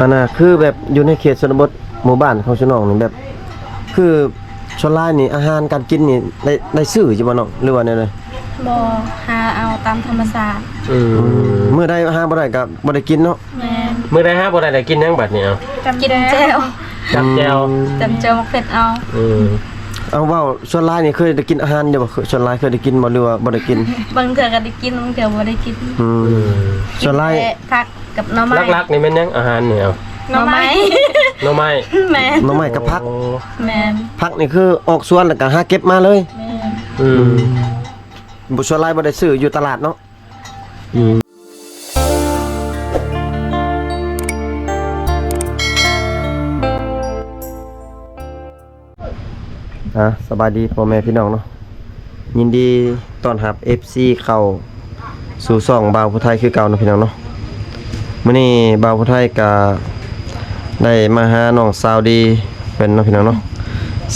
ອັນນ່າ ຄືແບບຢູ່ໃນເຂດຊົນນະບົດ ໝູ່ບ້ານຂອງຊະນ້ອງນີ້ ແບບ ຄືສ່ວນຫຼາຍນີ້ ອາຫານການກິນນີ້ ໄດ້ ໄດ້ຊື້ຢູ່ບໍ່ນ້ອງ ຫຼືວ່າແນວໃດ? ບໍ່ ຫາເອົາຕາມທຳມະຊາດ. ອືມ ມື້ໃດຫາບໍ່ໄດ້ກໍບໍ່ໄດ້ກິນເນາະ. ແມ່ນ. ມື້ໃດຫາບໍ່ໄດ້ ໄດ້ກິນຫຍັງບັດນີ້ເອົາ? ກິນແຈ່ວ ຈ້ຳແຈ່ວ. ອືມ ຈ້ຳແຈ່ວໝາກເຜັດເອົາ. ອືມ ເອົາ ເວົ້າສ່ວນຫຼາຍນີ້ ເຄີຍໄດ້ກິນອາຫານຢູ່ບໍ່? ສ່ວນຫຼາຍເຄີຍໄດ້ກິນບໍ່ ຫຼືວ່າບໍ່ໄດ້ກິນ? ບາງເທື່ອກໍໄດ້ກິນ ບາງເທື່ອບໍ່ໄດ້ກິນ. ອືມ ກິນ ສ່ວນຫຼາຍແຕ່ຜັກກັບໜໍ່ໄມ້. ຫຼັກໆນີ້ແມ່ນຫຍັງ ອາຫານນີ້ເອົາ? ໜໍ່ໄມ້ ໜໍ່ໄມ້. ແມ່ນ. ໜໍ່ໄມ້ກັບຜັກ. ໂອ້ ແມ່ນ. ຜັກນີ້ຄືອອກສວນແລ້ວກໍຫາເກັບມາເລີຍ. ແມ່ນ. ອືມ ອືມ ບໍ່ ສ່ວນຫຼາຍບໍ່ໄດ້ຊື້ຢູ່ຕະຫຼາດເນາະ. ອືມ ອ່າ ສະບາຍດີພໍ່ແມ່ພີ່ນ້ອງເນາະ, ຍິນດີຕ້ອນຮັບເອັຟຊີເຂົ້າສູ່ຊ່ອງບ່າວຜູ້ໄທຄືເກົ່າເນາະພີ່ນ້ອງເນາະ. ມື້ນີ້ບ່າວຜູ້ໄທກະໄດ້ມາຫານ້ອງສາວດີເພິ່ນເນາະພີ່ນ້ອງເນາະ,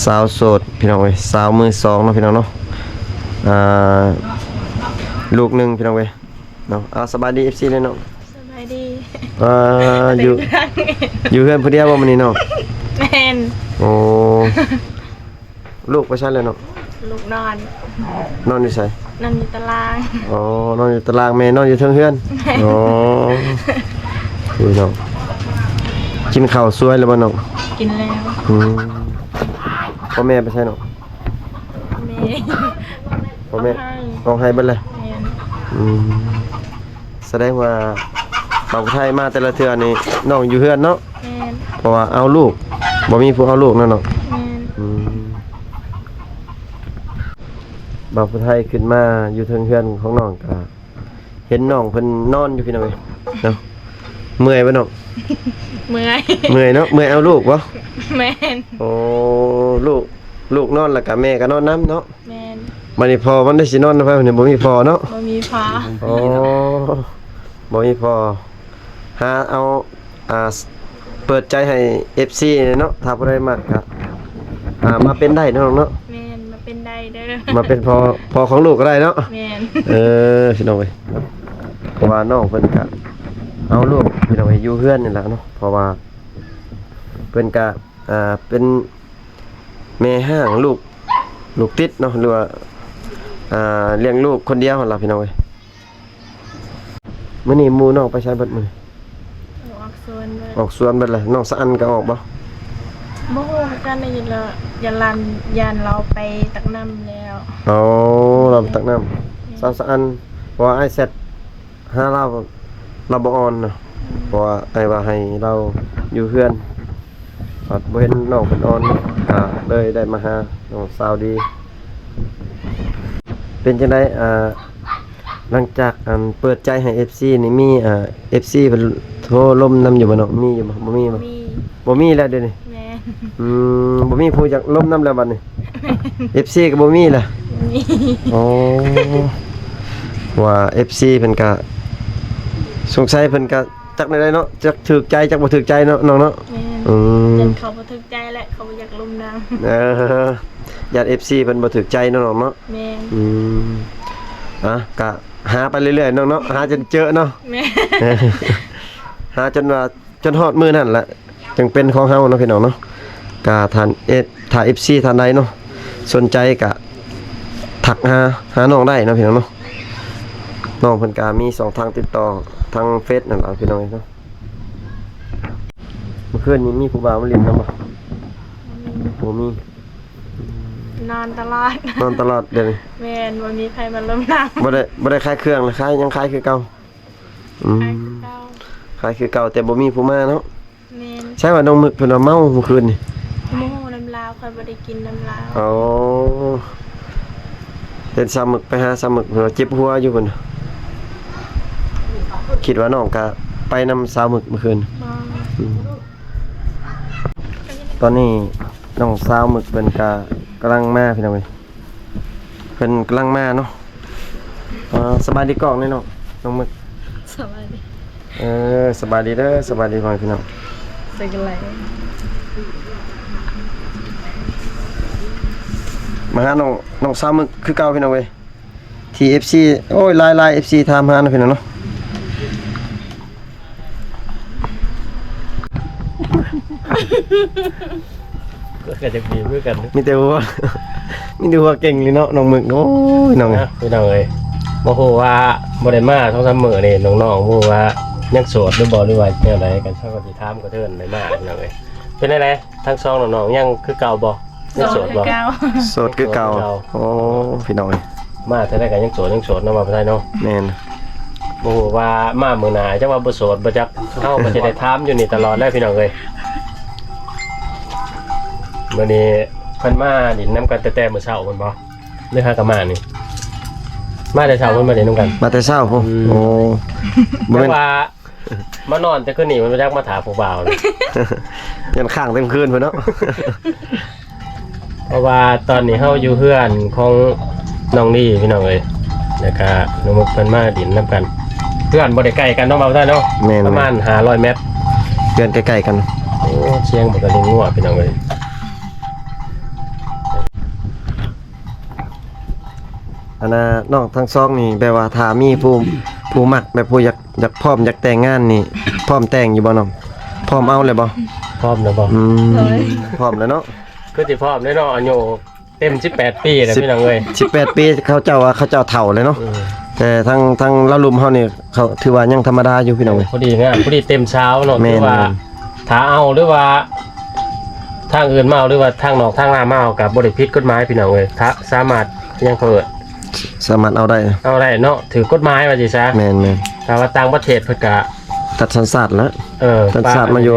ສາວໂສດພີ່ນ້ອງເອີຍ, ສາວມືສອງເນາະພີ່ນ້ອງເນາະ. ອ່າ ລູກໜຶ່ງພີ່ນ້ອງເອີຍ. ເນາະ ເອົາ ສະບາຍດີເອັຟຊີແດ່ເນາະ. ສະບາຍດີ. ອ່າ ຢູ່ ຢູ່ເຮືອນຜູ້ດຽວບໍ່ມື້ນີ້ເນາະ? ແມ່ນ. ໂອ້ ລູກໄປໃສແລ້ວເນາະ? ລູກນອນ. ນອນຢູ່ໃສ? ນອນຢູ່ຕາລາງ. ອໍ ນອນຢູ່ຕາລາງ, ແມ່ນອນຢູ່ເທິງເຮືອນ. ແມ່ນ. ອໍ ໂອ້ຍເນາະ, ກິນເຂົ້າສວຍແລ້ວບໍ່ນ້ອງ? ກິນແລ້ວ. ອືມ ພໍ່ແມ່ໄປໃສເນາະ? ແມ່ ພໍ່ແມ່ຮ້ອງໄຫ້ ຮ້ອງໄຫ້ເບິດແລ້ວ. ແມ່ນ. ອືມ ສະແດງວ່າບ່າວຜູ້ໄທມາແຕ່ລະເທື່ອນີ້ ນ້ອງຢູ່ເຮືອນເນາະ? ແມ່ນ. ເພາະວ່າເອົາລູກ ບໍ່ມີຜູ້ເອົາລູກເນາະ. ແມ່ນ. ອືມ ບ່າວຜູ້ໄທຂຶ້ນມາຢູ່ເທິງເຮືອນຂອງນ້ອງ ກະເຫັນນ້ອງເພິ່ນນອນຢູ່ພີ່ນ້ອງເອີຍເນາະ. ເມື່ອຍບໍ່ນ້ອງ? ເມື່ອຍ. ເມື່ອຍເນາະ, ເມື່ອຍເອົາລູກບໍ່? ແມ່ນ. ໂອ້ ລູກ ລູກນອນ ແລ້ວກະແມ່ກະນອນນຳເນາະ. ແມ່ນ. ບັດນີ້ພໍ່ມັນໄດ້ຊິນອນນຳໃຜ? ບັດນີ້ບໍ່ມີພໍ່ເນາະ. ບໍ່ມີພໍ່. ໂອ້ ບໍ່ມີພໍ່. ຫາເອົາ ອ່າ ເປີດໃຈໃຫ້ເອັຟຊີເນາະ, ຖ້າຜູ້ໃດມັກກະ ອ່າ ມາເປັນໄດ້ເນາະນ້ອງເນາະ. ແມ່ນ, ມາເປັນໄດ້ເດີ, ມາເປັນພໍ່ ພໍ່ຂອງລູກກໍໄດ້ເນາະ. ແມ່ນ. ເອີ ພີ່ນ້ອງເອີຍ ເພາະວ່ານ້ອງເພິ່ນກະເອົາລູກ ພີ່ນ້ອງເອີຍ ຢູ່ເຮືອນນີ້ແຫຼະເນາະ, ເພາະວ່າເພິ່ນກະ ອ່າ ເປັນແມ່ຮ້າງລູກ ລູກຕິດເນາະ ຫຼືວ່າ ອ່າ ລ້ຽງລູກຄົນດຽວຫັ້ນລະ ພີ່ນ້ອງເອີຍ. ມື້ນີ້ໝູ່ນ້ອງໄປໃສເບິດມື້ນີ້? ອອກສວນເບິດ. ອອກສວນເບິດແລ້ວ. ນ້ອງສະອັນກໍອອກບໍ່? ບໍ່ຮູ້ຄືກັນ, ໄດ້ຍິນແລ້ວ ຢ້ານລານ ຢ້ານລາວໄປຕັກນ້ຳແລ້ວ. ອໍ ລາວໄປຕັກນ້ຳ. ແມ່ນ. ສາວສະອັນ ເພາະວ່າອ້າຍແຊັດ ຫາລາວ ລາວບໍ່ອ່ອນນະ, ເພາະວ່າອ້າຍວ່າໃຫ້ລາວຢູ່ເຮືອນ ບັດບໍ່ເຫັນນ້ອງເພິ່ນອ່ອນ ກະເລີຍໄດ້ມາຫານ້ອງສາວດີ. ເປັນຈັ່ງໃດ ອ່າ ຫຼັງຈາກ ອັນ ເປີດໃຈໃຫ້ເອັຟຊີນີ້ ມີ ອ່າ ເອັຟຊີເພິ່ນໂທລົມນຳຢູ່ບໍ່ນ້ອງ? ມີຢູ່ບໍ່? ບໍ່ມີບໍ່? ບໍ່ມີ. ບໍ່ມີແລ້ວດຽວນີ້. ແມ່ນ. ອືມ ບໍ່ມີຜູ້ຢາກລົມນຳແລ້ວບັດນີ້. ແມ່ນ. ເອັຟຊີກໍບໍ່ມີລະ. ບໍ່ມີ. ໂອ້ ວ່າເອັຟຊີເພິ່ນກະ ສົງໄສເພິ່ນກະຈັກແນວໃດເນາະ, ຈັກຖືກໃຈຈັກບໍ່ຖືກໃຈເນາະນ້ອງເນາະ. ແມ່ນ. ອືມ ຢ້ານເຂົາບໍ່ຖືກໃຈແຫຼະ, ເຂົາບໍ່ຢາກລົມນຳ. ເອີ ຢ້ານເອັຟຊີເພິ່ນບໍ່ຖືກໃຈເນາະນ້ອງເນາະ. ແມ່ນ. ອືມ ອ່ະ ກະຫາໄປເລື້ອຍໆນ້ອງເນາະ, ຫາຈົນເຈີເນາະ. ແມ່ນ. ຫາຈົນວ່າ ຈົນຮອດມື້ນັ້ນແຫຼະ ຈຶ່ງເປັນຂອງເຮົາເນາະ ພີ່ນ້ອງເນາະ. ກະທ່ານເອັດ ຖ້າເອັຟຊີທ່ານໃດເນາະ ສົນໃຈກະທັກຫາ ຫານ້ອງໄດ້ເນາະ ພີ່ນ້ອງເນາະ. ນ້ອງເພິ່ນກະມີຊ່ອງທາງຕິດຕໍ່ທາງເຟສນັ້ນລະ ພີ່ນ້ອງເນາະ. ເມື່ອຄືນນີ້ມີຜູ້ບ່າວມາຫຼິ້ນນຳບໍ່? ບໍ່ມີ. ນອນຕະຫຼອດ. ນອນຕະຫຼອດດຽວນີ້. ແມ່ນ, ບໍ່ມີໃຜມາລົມນຳ. ບໍ່ໄດ້ ບໍ່ໄດ້ຂາຍເຄື່ອງລະ, ຂາຍ ຍັງຂາຍຄືເກົ່າ. ອືມ ຂາຍຄືເກົ່າ ຂາຍຄືເກົ່າ ແຕ່ບໍ່ມີຜູ້ມາເນາະ. ແມ່ນ. ໃຊ່ວ່ານ້ອງມຶກເພິ່ນວ່າເມົາມື້ຄືນນີ້? ບໍ່ຮູ້ນຳລາວ, ຂ້ອຍບໍ່ໄດ້ກິນນຳລາວ. ອໍ ເຫັນສາວມຶກ ໄປຫາສາວມຶກ ເພິ່ນວ່າເຈັບຫົວຢູ່ເພິ່ນ. ຄິດວ່ານ້ອງກະໄປນຳສາວມຶກມື້ຄືນ. ບໍ່. ອືມ ຕອນນີ້ນ້ອງສາວມຶກເພິ່ນກະກຳລັງມາ ພີ່ນ້ອງເອີຍ. ເພິ່ນກຳລັງມາເນາະ. ອ່າ ສະບາຍດີກ້ອງແດ່ນ້ອງ ນ້ອງມຶກ. ສະບາຍດີ. ເອີ ສະບາຍດີເດີ ສະບາຍດີພໍ່ແມ່ພີ່ນ້ອງ. ມາຫານ້ອງ ນ້ອງສາວມຶກຄືເກົ່າ ພີ່ນ້ອງເອີຍ. ທີ່ເອັຟຊີ ໂອ້ຍ ຫຼາຍໆ ເອັຟຊີຖາມຫາເນາະ ພີ່ນ້ອງເນາະ. ກໍຢາກມີຄືກັນ ມີແຕ່ຫົວ ມີແຕ່ຫົວເກັ່ງເລີຍເນາະ ນ້ອງມຶກ. ໂອ້ຍ ນ້ອງເອີຍ ພີ່ນ້ອງເອີຍ ບໍ່ຮູ້ວ່າ ບໍ່ໄດ້ມາສອງສາມມື້ນີ້ ນ້ອງໆ ບໍ່ຮູ້ວ່າຍັງໂສດຫຼືບໍ່ ຫຼືວ່າແນວໃດ ກັນເຮົາກໍຊິຖາມກະເທີນໄດ້ມາ ພີ່ນ້ອງເອີຍ. ເປັນຈັ່ງໃດ ທັງສອງນ້ອງໆ ຍັງຄືເກົ່າບໍ່? ຍັງໂສດບໍ່? ໂສດຄືເກົ່າ. ໂອ້ ພີ່ນ້ອງເອີຍ ມາເທື່ອໃດກໍຍັງໂສດ ຍັງໂສດເນາະ ວ່າໄປໄດ້ເນາະ. ແມ່ນ ບໍ່ຮູ້ວ່າມາມື້ໜ້າຈັກວ່າບໍ່ໂສດບໍ່ຈັກ ເຮົາກໍຊິໄດ້ຖາມຢູ່ນີ້ຕະຫຼອດແຫຼະ ພີ່ນ້ອງເອີຍ. ມື້ນີ້ເພິ່ນມາຫຼິ້ນນຳກັນແຕ່ ແຕ່ມື້ເຊົ້າພຸ້ນບໍ່ ຫຼືຫາກໍມານີ້? ມາແຕ່ເຊົ້າພຸ້ນ ມາຫຼິ້ນນຳກັນ ມາແຕ່ເຊົ້າພຸ້ນ. ອືມ ໂອ້ ບໍ່ແມ່ນ ແຕ່ວ່າ ມານອນແຕ່ຄືນນີ້ ມັນບໍ່ຈັກມາຖ້າຜູ້ບ່າວເລີຍ ຢ້ານຄ້າງເຕັມຄືນພຸ້ນເນາະ. ເພາະວ່າຕອນນີ້ເຮົາຢູ່ເຮືອນຂອງນ້ອງລີ ພີ່ນ້ອງເອີຍ ແລ້ວກະນ້ອງມຸກເພິ່ນມາຫຼິ້ນນຳກັນ. ເຮືອນບໍ່ໄດ້ໃກ້ກັນເນາະ ບ່າວໄທເນາະ. ແມ່ນ ປະມານຫ້າຮ້ອຍແມັດ ເຮືອນໃກ້ໆກັນ. ໂອ້ ສຽງບັກກະລິງງົວ ພີ່ນ້ອງເອີຍ. ອັນນ່າ ນ້ອງທັງສອງນີ້ ແບບວ່າຖ້າມີຜູ້ ຜູ້ມັກ ແບບຜູ້ຢາກ ຢາກ ພ້ອມຢາກແຕ່ງງານນີ້ ພ້ອມແຕ່ງຢູ່ບໍ່ນ້ອງ? ພ້ອມເອົາແລ້ວບໍ່? ພ້ອມແລ້ວບໍ່? ອືມ ໂດຍ ພ້ອມແລ້ວເນາະ. ຄືຊິພ້ອມແລ້ວເນາະ ອາຍຸເຕັມສິບແປດປີແລ້ວ ສິບ ພີ່ນ້ອງເອີຍ. ສິບແປດປີ ເຂົາເຈົ້າວ່າເຂົາເຈົ້າເຖົ້າແລ້ວເນາະ. ເອີ ແຕ່ທາງ ທາງລາວລຸ່ມເຮົານີ້ ເຂົາຖືວ່າຍັງທຳມະດາຢູ່ ພີ່ນ້ອງເອີຍ. ພໍດີງາມ ພໍດີເຕັມຊາວເນາະ. ແມ່ນ ຖືວ່າ ແມ່ນ ຖ້າເອົາ ຫຼືວ່າທາງອື່ນມາເອົາ ຫຼືວ່າທາງນອກທາງນາມາເອົາ ກໍບໍ່ໄດ້ຜິດກົດໝາຍ ພີ່ນ້ອງເອີຍ. ຖ້າສາມາດ ຫຍັງເຂົາເອີ້ນ ສາມາດເອົາໄດ້ ເອົາໄດ້ເນາະ ຖືກກົດໝາຍວ່າຊີ້ຊະ. ແມ່ນໆ ຖ້າວ່າຕ່າງປະເທດເພິ່ນກະຕັດສັນຊາດລະ. ເອີ ຕັດສັນຊາດມາຢູ່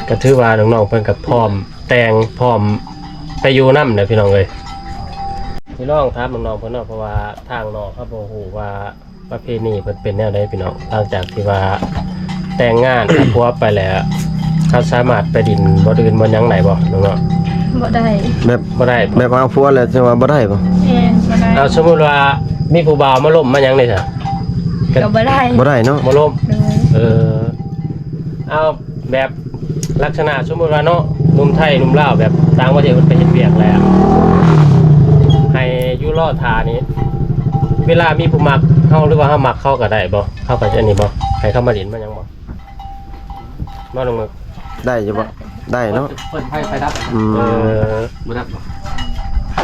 ກໍຖືວ່ານ້ອງໆເພິ່ນກໍພ້ອມແຕ່ງ ພ້ອມໄປຢູ່ນຳແຫຼະ ພີ່ນ້ອງເອີຍ. ຊິລອງຖາມນ້ອງໆເພິ່ນເນາະ ເພາະວ່າທາງນອກເຮົາບໍ່ຮູ້ວ່າ ປະເພນີເພິ່ນເປັນແນວໃດພີ່ນ້ອງ? ຫຼັງຈາກທີ່ວ່າແຕ່ງງານກັບຜົວໄປແລ້ວ ເຮົາສາມາດໄປດິນບ່ອນອື່ນບ່ອນຫຍັງໄດ້ບໍ່ນ້ອງເນາະ? ບໍ່ໄດ້. ແບບ ບໍ່ໄດ້ບໍ່? ແບບເອົາຜົວແລ້ວຈັ່ງວ່າບໍ່ໄດ້ບໍ່? ແມ່ນ ບໍ່ໄດ້. ເອົາ ສົມມຸດວ່າມີຜູ້ບ່າວມາລົມມາຫຍັງນີ້ຊະ? ກໍບໍ່ໄດ້. ບໍ່ໄດ້ເນາະ? ບໍ່ລົມ. ໂດຍ. ເອີ ເອົາ ແບບລັກສະນະສົມມຸດວ່າເນາະ ໜຸ່ມໄທໜຸ່ມລາວ ແບບຕ່າງປະເທດເພິ່ນໄປເຮັດວຽກແລ້ວ ໃຫ້ຢູ່ລໍຖ້ານີ້ ເວລາມີຜູ້ມັກເຮົາ ຫຼືວ່າເຮົາມັກເຂົາກໍໄດ້ບໍ່? ເຮົາກໍຈະອັນນີ້ບໍ່? ໃຫ້ເຂົາມາຫຼິ້ນມາຫຍັງບໍ່? ມາລົງມື ໄດ້ຢູ່ບໍ່? ໄດ້ເນາະ. ເປີດໄຟ ໄຟດັບ. ອືມ ເອີ ບໍ່ດັບບໍ່?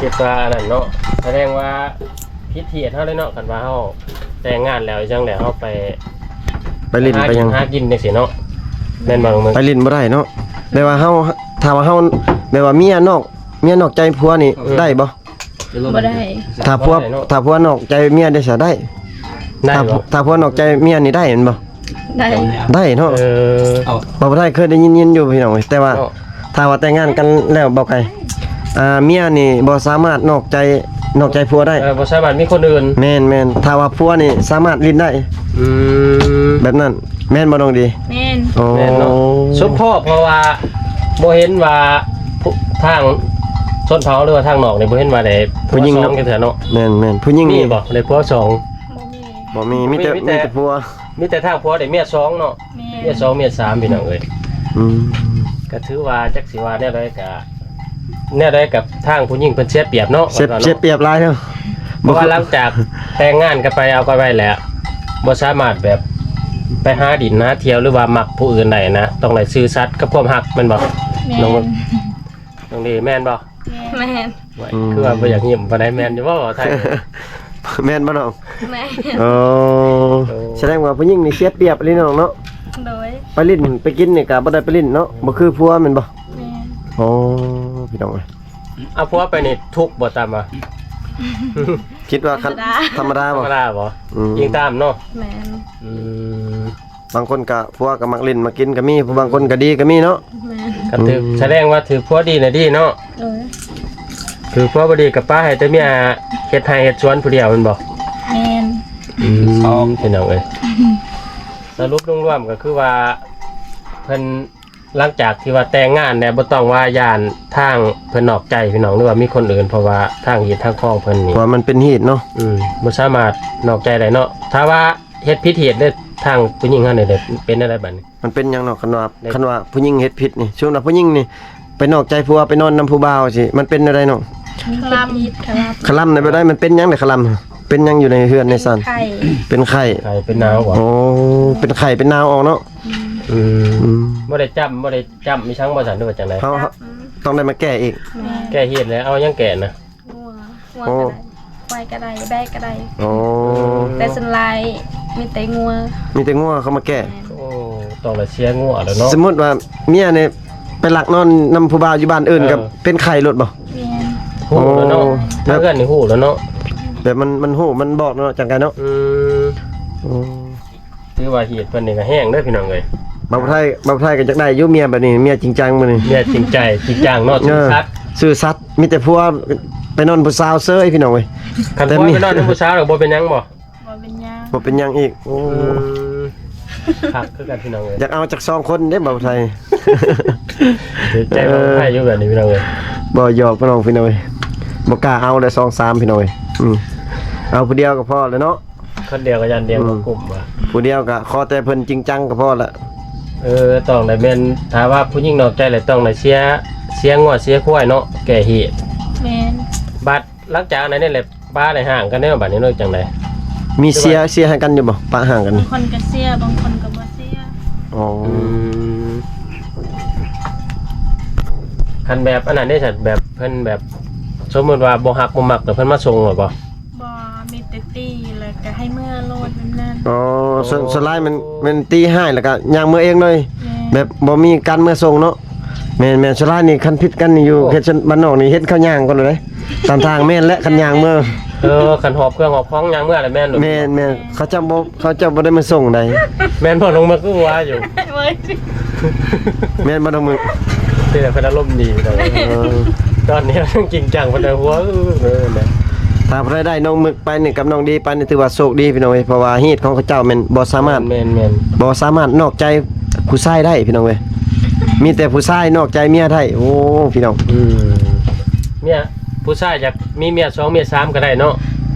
ຄິດວ່າອັນນັ້ນເນາະ ສະແດງວ່າ ຜິດເຫດເຮົາເດ້ເນາະ ຄັນວ່າເຮົາແຕ່ງງານແລ້ວ ຈັ່ງແລ້ວເຮົາໄປ ໄປຫຼິ້ນໄປຫຍັງ ຫາກິນຈັ່ງຊີ້ເນາະ ແມ່ນບໍ່ນ້ອງເມືອງ? ໄປຫຼິ້ນບໍ່ໄດ້ເນາະ ແບບວ່າເຮົາ ຖ້າວ່າເຮົາ ແບບວ່າເມຍນອກ ເມຍນອກໃຈຜົວນີ້ ອືມ ໄດ້ບໍ່? ບໍ່ໄດ້. ຖ້າຜົວ ບໍ່ໄດ້ເນາະ ຖ້າຜົວນອກໃຈເມຍໄດ້ຊະ ໄດ້? ໄດ້ບໍ່? ຖ້າ ຖ້າຜົວນອກໃຈເມຍນີ້ໄດ້ແມ່ນບໍ່? ໄດ້ ໄດ້ເນາະ. ເອີ ເວົ້າໄດ້ ເຄີຍໄດ້ຍິນ ຍິນຢູ່ພີ່ນ້ອງ ແຕ່ວ່າ ເນາະ ຖ້າວ່າແຕ່ງງານກັນແລ້ວ ເວົ້າໄກ ອ່າ ເມຍນີ້ບໍ່ສາມາດນອກໃຈ ນອກໃຈຜົວໄດ້. ເອີ ບໍ່ສາມາດມີຄົນອື່ນ. ແມ່ນໆ ຖ້າວ່າຜົວນີ້ສາມາດຫຼິ້ນໄດ້. ອືມ ແບບນັ້ນ ແມ່ນບໍ່ນ້ອງດີ? ແມ່ນ. ໂອ້ ແມ່ນເນາະ ສົມພໍ ເພາະວ່າບໍ່ເຫັນວ່າ ຜູ້ ທາງຊົນເຜົ່າ ຫຼືວ່າທາງນອກນີ້ ບໍ່ເຫັນວ່າໄດ້ຜົວສອງຈັກເທື່ອເນາະ. ແມ່ນໆ ຜູ້ຍິງມີບໍ່ ໄດ້ຜົວສອງ? ບໍ່ມີ ບໍ່ມີ ມີແຕ່ ມີແຕ່ ມີແຕ່ຜົວ ມີແຕ່ທາງຜົວໄດ້ເມຍສອງເນາະ. ແມ່ນ ເມຍສອງເມຍສາມ ພີ່ນ້ອງເອີຍ. ອືມ ກໍຖືວ່າຈັກຊິວ່າແນວໃດກໍ ແນວໃດກັບທາງຜູ້ຍິງເພິ່ນເສຍປຽບເນາະ ເສຍ ເສຍປຽບຫຼາຍເນາະ ເພາະວ່າຫຼັງຈາກແຕ່ງງານກັນໄປເອົາກັນໄວ້ແລ້ວ ບໍ່ສາມາດແບບໄປຫາດິນຫາທ່ຽວ ຫຼືວ່າມັກຜູ້ອື່ນໄດ້ນະ ຕ້ອງໄດ້ຊື່ສັດກັບຄວາມຮັກ ແມ່ນບໍ່? ແມ່ນ ນ້ອງ ນ້ອງດີ ແມ່ນບໍ່? ແມ່ນ. ໂອ້ຍ ອືມ ຄືວ່າບໍ່ຢາກຍິ້ມປານໃດ ແມ່ນຢູ່ບໍ່ ເວົ້າໄທ? ແມ່ນບໍ່ນ້ອງ? ແມ່ນ. ໂອ້ ໂອ້ ສະແດງວ່າຜູ້ຍິງນີ້ເສຍປຽບອີ່ຫຼີນ້ອງເນາະ. ໂດຍ. ໄປຫຼິ້ນໄປກິນນີ້ກໍບໍ່ໄດ້ໄປຫຼິ້ນເນາະ ອືມ ບໍ່ຄືຜົວແມ່ນບໍ່? ແມ່ນ. ໂອ້ ພີ່ນ້ອງເອີຍ ເອົາຜົວໄປນີ້ທຸກບໍ່ ຕາມວ່າ? ຄິດວ່າຄັນ ທຳມະດາ ທຳມະດາບໍ່? ທຳມະດາບໍ່? ອືມ ອີງຕາມເນາະ. ແມ່ນ. ອືມ ບາງຄົນກະ ຜົວກະມັກຫຼິ້ນມັກກິນກະມີ ຜູ້ບາງຄົນກະດີກະມີເນາະ. ແມ່ນ. ຄັນຖືກ ອືມ ສະແດງວ່າຖືກຜົວດີນະດີເນາະ. ໂດຍ. ຖືກຜົວບໍ່ດີກະປະໃຫ້ແຕ່ເມຍເຮັດໄຮ່ເຮັດສວນຜູ້ດຽວແມ່ນບໍ່? ແມ່ນ. ອືມ ສອງ ພີ່ນ້ອງເອີຍ ສະຫຼຸບລວມໆກະຄືວ່າ ເພິ່ນ ຫຼັງຈາກທີ່ວ່າແຕ່ງງານແລ້ວ ບໍ່ຕ້ອງວ່າຢ້ານທາງເພິ່ນນອກໃຈພີ່ນ້ອງ ຫຼືວ່າມີຄົນອື່ນ ເພາະວ່າທາງຮີດທາງຄອງເພິ່ນນີ້ ເພາະວ່າມັນເປັນຮີດເນາະ. ອືມ ບໍ່ສາມາດນອກໃຈໄດ້ເນາະ ຖ້າວ່າ ເຮັດຜິດເຫດເດ້ ທາງຜູ້ຍິງເຮົານີ້ເດ້ ເປັນແນວໃດບັດນີ້? ມັນເປັນຫຍັງເນາະ ຄັນວ່າ ເດ້ ຄັນວ່າຜູ້ຍິງເຮັດຜິດນີ້ ສົມມຸດວ່າຜູ້ຍິງນີ້ໄປນອກໃຈຜົວ ໄປນອນນຳຜູ້ບ່າວຊີ້ ມັນເປັນແນວໃດເນາະ? ຄະລຳ ຄະລຳ ຄະລຳໃນແບບໃດ? ມັນເປັນຫຍັງໃນຄະລຳ? ເປັ ປັນຫຍັງຢູ່ໃນເຮືອນໃນຊານ? ເປັນໄຂ້ ເປັນໄຂ້ ໄຂ້ເປັນໜາວບໍ່? ໂອ້ ເປັນໄຂ້ເປັນໜາວອອກເນາະ. ອືມ ອືມ ບໍ່ໄດ້ຈ້ຳ ບໍ່ໄດ້ຈ້ຳອີ່ຫຍັງບໍ່ຊັ້ນ ຫຼືວ່າຈັ່ງໃດ? ເຮົາ ເຮົາຕ້ອງໄດ້ມາແກ້ອີກ. ແມ່ນ ແກ້ຮີດແລ້ວ ເອົາຫຍັງແກ້ນະ? ງົວ ງົວ ໂອ້ ກໍໄດ້ ຄວາຍກໍໄດ້ ແບ້ກໍໄດ້. ໂອ້ ແຕ່ສ່ວນຫຼາຍມີແຕ່ງົວ ມີແຕ່ງົວເຂົ້າມາແກ້. ແມ່ນ ໂອ້ ຕ້ອງໄດ້ເສຍງົວແລ້ວເນາະ. ສົມມຸດວ່າເມຍນີ້ໄປລັກນອນນຳຜູ້ບ່າວຢູ່ບ້ານອື່ນ ເອີ ກໍເປັນໄຂ້ໂລດບໍ່? ແມ່ນ ຮູ້ແລ້ວເນາະ. ໂອ້ ທາງເຮືອນນີ້ຮູ້ແລ້ວເນາະ ແບບມັນ ມັນຮູ້ ມັນບອກເນາະ ຈັ່ງໃດເນາະ. ອືມ ໂອ້ ຖືວ່າຮີດເພິ່ນນີ້ກໍແຮງເດີພີ່ນ້ອງເອີຍ. ບ່າວໄທ ບ່າວໄທກໍຢາກໄດ້ຢູ່ເມຍແບບນີ້ ເມຍຈິງຈັງມື້ນີ້ ເມຍຈິງໃຈຈິງຈັງເນາະ. ເອີ ຊື່ສັດ ຊື່ສັດ ມີແຕ່ຜົວໄປນອນຜູ້ສາວເຊີຍພີ່ນ້ອງເອີຍ. ຄັນຜົວໄປນອນນຳຜູ້ສາວແລ້ວບໍ່ເປັນຫຍັງບໍ່? ບໍ່ເປັນຫຍັງ ບໍ່ເປັນຫຍັງອີກ. ໂອ້ ອືມ ຄັກຄືກັນພີ່ນ້ອງເອີຍ. ຢາກເອົາຈັກສອງຄົນເດ້ບ່າວໄທ. ໃຈບ່າວໄທຢູ່ແບບນີ້ພີ່ນ້ອງເອີຍ. ບໍ່ ຢອກພີ່ນ້ອງ ພີ່ນ້ອງເອີຍ ບໍ່ກ້າເອົາເດ້ ສອງສາມ ພີ່ນ້ອງເອີຍ. ອືມ ເອົາຜູ້ດຽວກໍພໍແລ້ວເນາະ. ຄົນດຽວກໍຢ້ານດຽວ ອືມ ບໍ່ກຸ້ມວ່າ ຜູ້ດຽວກໍຂໍແຕ່ເພິ່ນຈິງຈັງກໍພໍລະ. ເອີ ຕ້ອງໄດ້ແມ່ນ ຖ້າວ່າຜູ້ຍິງນອກໃຈແລ້ວຕ້ອງໄດ້ເສຍ ເສຍງົວເສຍຄວາຍເນາະ ແກ້ຮີດ. ແມ່ນ ບັດຫຼັງຈາກນັ້ນນີ້ແຫຼະ ປະໄດ້ຮ້າງກັນແລ້ວບັດນີ້ເນາະ ຈັ່ງໃດ? ມີເສຍ ເສຍໃຫ້ກັນຢູ່ບໍ່? ປະຮ້າງກັນ ບາງຄົນກໍເສຍ ບາງຄົນກໍບໍ່ເສຍ. ອໍ ອືມ ຄັນແບບອັນນັ້ນເດ້ຊັ້ນ ແບບເພິ່ນແບບ ສົມມຸດວ່າບໍ່ຮັກບໍ່ມັກ ແລ້ວເພິ່ນມາສົ່ງແລ້ວບໍ່? ບໍ່ ມີແຕ່ຕີ ແລ້ວກໍໃຫ້ເມືອໂລດແບບນັ້ນ. ອໍ ສ່ວນ ສ່ວນຫຼາຍແມ່ນ ແມ່ນຕີຮ້າຍ ແລ້ວກໍຍ່າງເມືອເອງເລີຍ. ແມ່ນ ແບບບໍ່ມີການເມືອສົ່ງເນາະ. ແມ່ນໆ ສ່ວນຫຼາຍນີ້ຄັນຜິດກັນນີ້ຢູ່ ໂອ້ ເຂດຊົນບ້ານນອກນີ້ເຫັນເຂົາຍ່າງກ່ອນເລີຍ ຕາມທາງ. ແມ່ນແຫຼະ ຄັນຍ່າງເມືອ ເອີ ຄັນຫອບເຄື່ອງຫອບຂອງຍ່າງເມືອແລ້ວແມ່ນໂລດ. ແມ່ນໆ ເຂົາເຈົ້າບໍ່ ເຂົາເຈົ້າບໍ່ໄດ້ມາສົ່ງໃດ. ແມ່ນບໍ່ ນ້ອງເມືອກຄືວ່າຢູ່ ແມ່ນບໍ່ນ້ອງເມືອກ? ເປັນແບບເພິ່ນອາລົມດີເນາະ. ເອີ ຕອນນີ້ຍັງຈິງຈັງເພິ່ນນະ ຫົວ ເອີ ເອີ ນະ. ຖ້າຜູ້ໃດໄດ້ນ້ອງເມືອກໄປນີ້ກັບນ້ອງດີໄປນີ້ ຖືວ່າໂຊກດີພີ່ນ້ອງເອີຍ ເພາະວ່າຮີດຂອງເຂົາເຈົ້າແມ່ນບໍ່ສາມາດ ແມ່ນໆ ບໍ່ສາມາດນອກໃຈຜູ້ຊາຍໄດ້ພີ່ນ້ອງເອີຍ. ມີແຕ່ຜູ້ຊາຍນອກໃຈເມຍໄດ້. ໂອ້ ພີ່ນ້ອງ ອືມ ເມຍ ຜູ້ຊາຍຢາກມີເມຍສອງເມຍສາມກໍໄດ້ເນາະ.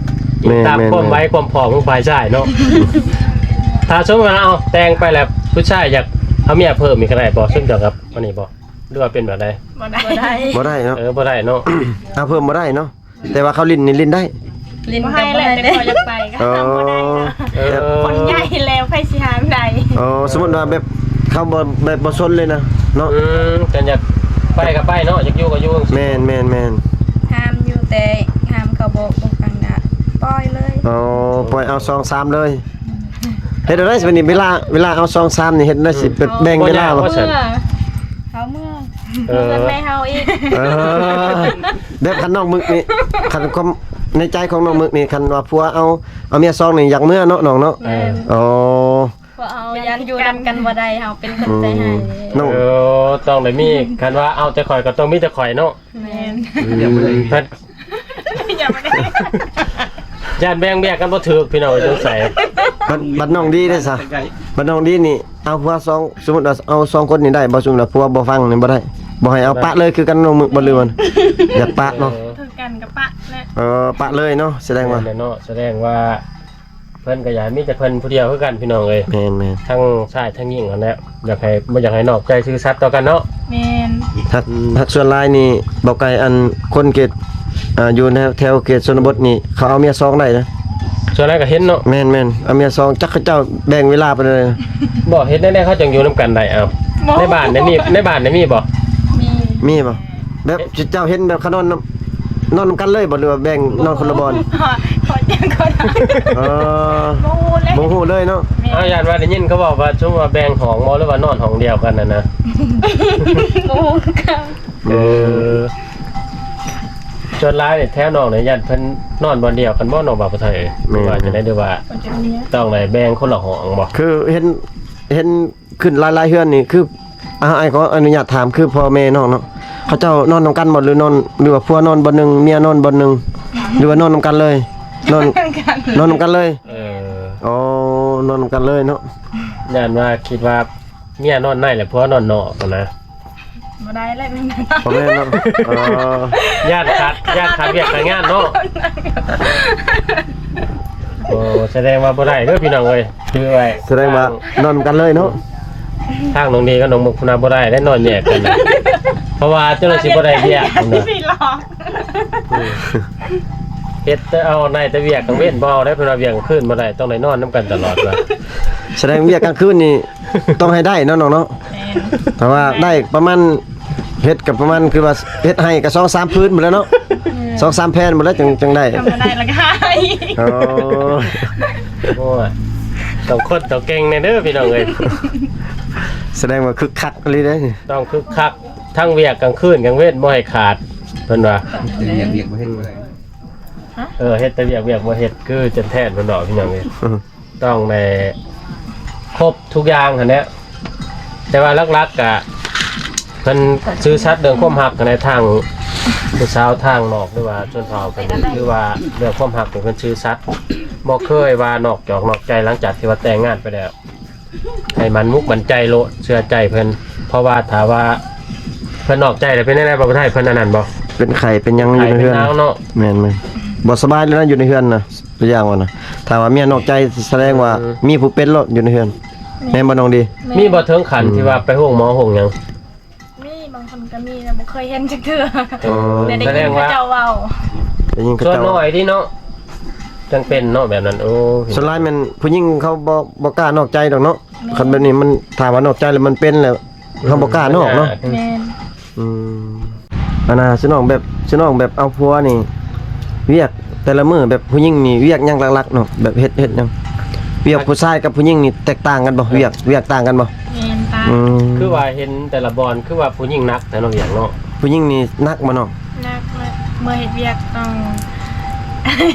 ແມ່ນໆ ຕາມຄວາມໄວຄວາມພ້ອມຂອງຝ່າຍຊາຍເນາະ. ຖ້າສົມມຸດວ່າ ເອົາ ແຕ່ງໄປແລ້ວ ຜູ້ຊາຍຢາກເອົາເມຍເພີ່ມອີກກໍໄດ້ບໍ່? ສົມເຈົ້າກັບອັນນີ້ບໍ່ ຫຼືວ່າເປັນແບບໃດ? ບໍ່ໄດ້ ບໍ່ໄດ້ ບໍ່ໄດ້ເນາະ. ເອີ ບໍ່ໄດ້ເນາະ ເອົາເພີ່ມບໍ່ໄດ້ເນາະ. ແຕ່ວ່າເຂົາຫຼິ້ນນີ້ຫຼິ້ນໄດ້. ຫຼິ້ນກໍບໍ່ໃຫ້ແຫຼະ ແຕ່ເຂົາຢາກໄປກໍ ອໍ ຫ້າມບໍ່ໄດ້ນະ. ເອີ ຄົນໃຫຍ່ແລ້ວໃຜຊິຫ້າມໄດ້? ອໍ ສົມມຸດວ່າແບບເຂົາບໍ່ ແບບບໍ່ສົນເລີຍນະເນາະ. ອືມ ຄັນຢາກໄປກໍໄປເນາະ ຢາກຢູ່ກໍຢູ່. ແມ່ນໆໆ ຫ້າມຢູ່ ແຕ່ຫ້າມເຂົາບໍ່ ບໍ່ຟັງນະ ປ່ອຍເລີຍ. ອໍ ປ່ອຍເອົາສອງສາມເລີຍ. ເຮັດແນວໃດບັດນີ້ ເວລາ ເວລາເອົາສອງສາມນີ້ ເຮັດແນວໃດ ອືມ ຊິແບ່ງເວລາບໍ່? ເອົາເມືອ ເອົາເມືອ ເອີ ເອົາເງິນໃຫ້ເຮົາອີກ. ເອີ ແບບຄັນນ້ອງເມືອກນີ້ ຄັນຄວາມໃນໃຈຂອງນ້ອງເມືອກນີ້ ຄັນວ່າຜົວເອົາ ເອົາເມຍສອງນີ້ຢາກເມືອເນາະນ້ອງເນາະ. ແມ່ນ ອໍ ເພາະເຮົາຢ້ານຢູ່ນຳກັນບໍ່ໄດ້ ເຮົາເປັນຄົນໃຈຮ້າຍ. ອືມ ນ້ອງ ເອີ ຕ້ອງໄດ້ມີ ຄັນວ່າເອົາແຕ່ຂ້ອຍກໍຕ້ອງມີແຕ່ຂ້ອຍເນາະ. ແມ່ນ ອືມ ຢ້ານແບ່ງວຽກກັນບໍ່ຖືກພີ່ນ້ອງ ສົງໄສ. ບັດ ບັດນ້ອງດີເດ້ຊະ ບັດນ້ອງດີນີ້ ເອົາຜົວສອງ ສົມມຸດວ່າເອົາສອງຄົນນີ້ໄດ້ບໍ່? ສົມມຸດວ່າຜົວບໍ່ຟັງນີ້ບໍ່ໄດ້ ບໍ່ໃຫ້ເອົາ ໄດ້ ປະເລີຍຄືກັນນ້ອງເມືອກບໍ່ ຫຼືວ່າຢາກປະເນາະ? ເອີ ຖືກກັນກໍປະແຫຼະ. ເອີ ປະເລີຍເນາະ ສະແດງວ່າ ແມ່ນແຫຼະເນາະ ສະແດງວ່າ ເພິ່ນກໍຢາກມີແຕ່ເພິ່ນຜູ້ດຽວຄືກັນພີ່ນ້ອງເອີຍ. ແມ່ນໆ ທັງຊາຍທັງຍິງຫັ້ນແຫຼະ ຢາກໃຫ້ ບໍ່ຢາກໃຫ້ນອກໃຈ ຊື່ສັດຕໍ່ກັນເນາະ. ແມ່ນ ຫາກ ອືມ ຫາກສ່ວນຫຼາຍນີ້ ບໍ່ໄກ ອັນ ຄົນເຂດ ອ່າ ຢູ່ແຖວ ແຖວເຂດຊົນນະບົດນີ້ ເຂົາເອົາເມຍສອງໄດ້ນະ. ສ່ວນຫຼາຍກໍເຫັນເນາະ. ແມ່ນໆ ເອົາເມຍສອງ ຈັກເຂົາເຈົ້າແບ່ງເວລາປານໃດ. ບໍ່ ເຮັດແນວໃດເຂົາຈັ່ງຢູ່ນຳກັນໄດ້? ເອົ້າ ບໍ່ ໃນບ້ານນີ້ມີ ໃນບ້ານນີ້ມີບໍ່? ມີ ມີບໍ່? ແບບເຈົ້າເຫັນແບບເຂົານອນນຳ ນອນນຳກັນເລີຍບໍ່ ຫຼືວ່າແບ່ງນອນຄົນລະບ່ອນ? ບໍ່ ບໍ່ຈັກຄົນລະ ເອີ ບໍ່ຮູ້ເລີຍ ບໍ່ຮູ້ເລີຍເນາະ. ແມ່ນ ເຮົາຢ້ານວ່າໄດ້ຍິນເຂົາເວົ້າວ່າ ສົມມຸດວ່າແບ່ງຫ້ອງບໍ່ ຫຼືວ່ານອນຫ້ອງດຽວກັນຫັ້ນນະ. ບໍ່ຮູ້ຄືກັນ. ເອີ ສ່ວນຫຼາຍແຖວນອກນີ້ຢ້ານເພິ່ນນອນບ່ອນດຽວກັນບໍ່ ນ້ອງບ່າວຜູ້ໄທ? ແມ່ນ ວ່າຈັ່ງໃດ ຫຼືວ່າ ບໍ່ຈັກເນຍ ຕ້ອງໄດ້ແບ່ງຄົນລະຫ້ອງບໍ່? ຄືເຫັນ ເຫັນ ຂຶ້ນຫຼາຍໆເຮືອນນີ້ ຄື ອ່າ ອ້າຍຂໍອະນຸຍາດຖາມ ຄືພໍ່ແມ່ນ້ອງເນາະ ເຂົາເຈົ້ານອນນຳກັນບໍ່ ຫຼືນອນ ຫຼືວ່າຜົວນອນບ່ອນໜຶ່ງ ເມຍນອນບ່ອນໜຶ່ງ ຫຼືວ່ານອນນຳກັນເລີຍ? ນອນ ນອນນຳກັນເລີຍ. ເອີ ອໍ ນອນນຳກັນເລີຍເນາະ. ຢ້ານວ່າ ຄິດວ່າເມຍນອນໃນ ແລ້ວຜົວນອນນອກຫັ້ນນະ. ບໍ່ໄດ້ແລ້ວ ບໍ່ແມ່ນເນາະ. ອໍ ຢ້ານຂາດ ຢ້ານຂາດວຽກຂາດງານເນາະ. ໂອ້ ສະແດງວ່າບໍ່ໄດ້ເດີພີ່ນ້ອງເອີຍ ຖືໄວ້ ສະແດງວ່ານອນນຳກັນເລີຍເນາະ. ທາງນ້ອງດີກັບນ້ອງມຸກພຸ້ນນະ ບໍ່ໄດ້ໄດ້ນອນແຍກກັນ ເພາະວ່າເຈົ້າໜ້າທີ່ບໍ່ໄດ້ວຽກພຸ້ນນະ. ອືມ ເ ເຮັດແຕ່ເອົາ ໄດ້ແຕ່ວຽກກາງເວັນບໍ່ເອົາໄດ້ ເພິ່ນວ່າວຽກກາງຄືນບໍ່ໄດ້ ຕ້ອງໄດ້ນອນນຳກັນຕະຫຼອດວ່າ. ສະແດງວຽກກາງຄືນນີ້ຕ້ອງໃຫ້ໄດ້ເນາະນ້ອງເນາະ. ແມ່ນ ຖ້າວ່າໄດ້ປະມານ ເຮັດກໍປະມານ ຄືວ່າເຮັດໄຮ່ກໍສອງສາມຜືນພຸ້ນແຫຼະເນາະ. ເອີ ສອງສາມແຜ່ນພຸ້ນແຫຼະ ຈັ່ງ ຈັ່ງໄດ້ ທຳມະດາລະກະໄດ້. ອໍ ໂອ້ຍ ຕ້ອງຄົນຕ້ອງເກັ່ງແດ່ເດີພີ່ນ້ອງເອີຍ. ສະແດງວ່າຄຶກຄັກອີ່ຫຼີເດ້. ຕ້ອງຄຶກຄັກ ທັງວຽກກາງຄືນກາງເວັນບໍ່ໃຫ້ຂາດ ເພິ່ນວ່າ. ວຽກ ວຽກບໍ່ເຮັດບໍ່ໄດ້. ຮະ? ເອີ ເຮັດແຕ່ວຽກ ວຽກບໍ່ເຮັດ ຄືຈັນແທນເພິ່ນບອກພີ່ນ້ອງເອີຍ. ຕ້ອງໄດ້ຄົບທຸກຢ່າງຫັ້ນແຫຼະ ແຕ່ວ່າຫຼັກໆກະເພິ່ນຊື່ສັດເລື່ອງຄວາມຮັກຫັ້ນແຫຼະ ທາງຜູ້ສາວທາງນອກ ຫຼືວ່າຊົນເຜົ່າເພິ່ນ ຫຼືວ່າເລື່ອງຄວາມຮັກນີ້ເພິ່ນຊື່ສັດ ບໍ່ເຄີຍວ່ານອກຈອກນອກໃຈ ຫຼັງຈາກທີ່ວ່າແຕ່ງງານໄປແລ້ວ. ໃຫ້ໝັ້ນມຸກໝັ້ນໃຈໂລດ ເຊື່ອໃຈເພິ່ນ ເພາະວ່າຖ້າວ່າເພິ່ນນອກໃຈແລ້ວເປັນແນວໃດ ບໍ່ໄດ້ ເພິ່ນອັນນັ້ນບໍ່ ເປັນໄຂ້ເປັນຫຍັງຢູ່ໃນເຮືອນເນາະ. ແມ່ນໆ ບໍ່ສະບາຍແລ້ວນະ ຢູ່ໃນເຮືອນນະ ຕົວຢ່າງວ່ານະ ຖ້າວ່າເມຍນອກໃຈ ສະແດງວ່າ ເອີ ມີຜູ້ເປັນໂລດຢູ່ໃນເຮືອນ. ແມ່ນບໍ່ນ້ອງດີ? ແມ່ນ ມີບໍ່ເຖິງຂັ້ນ ອືມ ທີ່ວ່າໄປໂຮງໝໍໂຮງຫຍັງ? ມີ ບາງຄົນກໍມີ ແຕ່ບໍ່ເຄີຍເຫັນຈັກເທື່ອ. ອໍ ແຕ່ໄດ້ຍິນເຂົາເຈົ້າເວົ້າ ໄດ້ຍິນເຂົາເຈົ້າ ສ່ວນໜ້ອຍເດເນາະ ຈັ່ງເປັນເນາະແບບນັ້ນ. ໂອ້ ສ່ວນຫຼາຍແມ່ນຜູ້ຍິງເຂົາບໍ່ ບໍ່ກ້ານອກໃຈດອກເນາະ. ແມ່ນ ຄັນແບບນີ້ມັນ ຖ້າວ່ານອກໃຈແລ້ວມັນເປັນແລ້ວ ເຮົາບໍ່ກ້ານອກເນາະ. ແມ່ນ ອືມ ອັນນ່າ ຊິນ້ອງແບບ ຊິນ້ອງແບບເອົາຜົວນີ້ ວຽກແຕ່ລະມື້ແບບຜູ້ຍິງນີ້ວຽກຫຍັງຫຼັກໆເນາະ ແບບເຮັດ ເຮັດຫຍັງ ວຽກຜູ້ຊາຍກັບຜູ້ຍິງນີ້ແຕກຕ່າງກັນບໍ່? ວຽກ ວຽກຕ່າງກັນບໍ່? ແມ່ນ ຕ່າງ. ອືມ ຄືວ່າເຫັນແຕ່ລະບ່ອນ ຄືວ່າຜູ້ຍິງໜັກແທ້ເນາະ ວຽກເນາະ. ຜູ້ຍິງນີ້ໜັກບໍ່ນ້ອງ? ໜັກ ເມື່ອເຮັດວຽກຕ້ອງ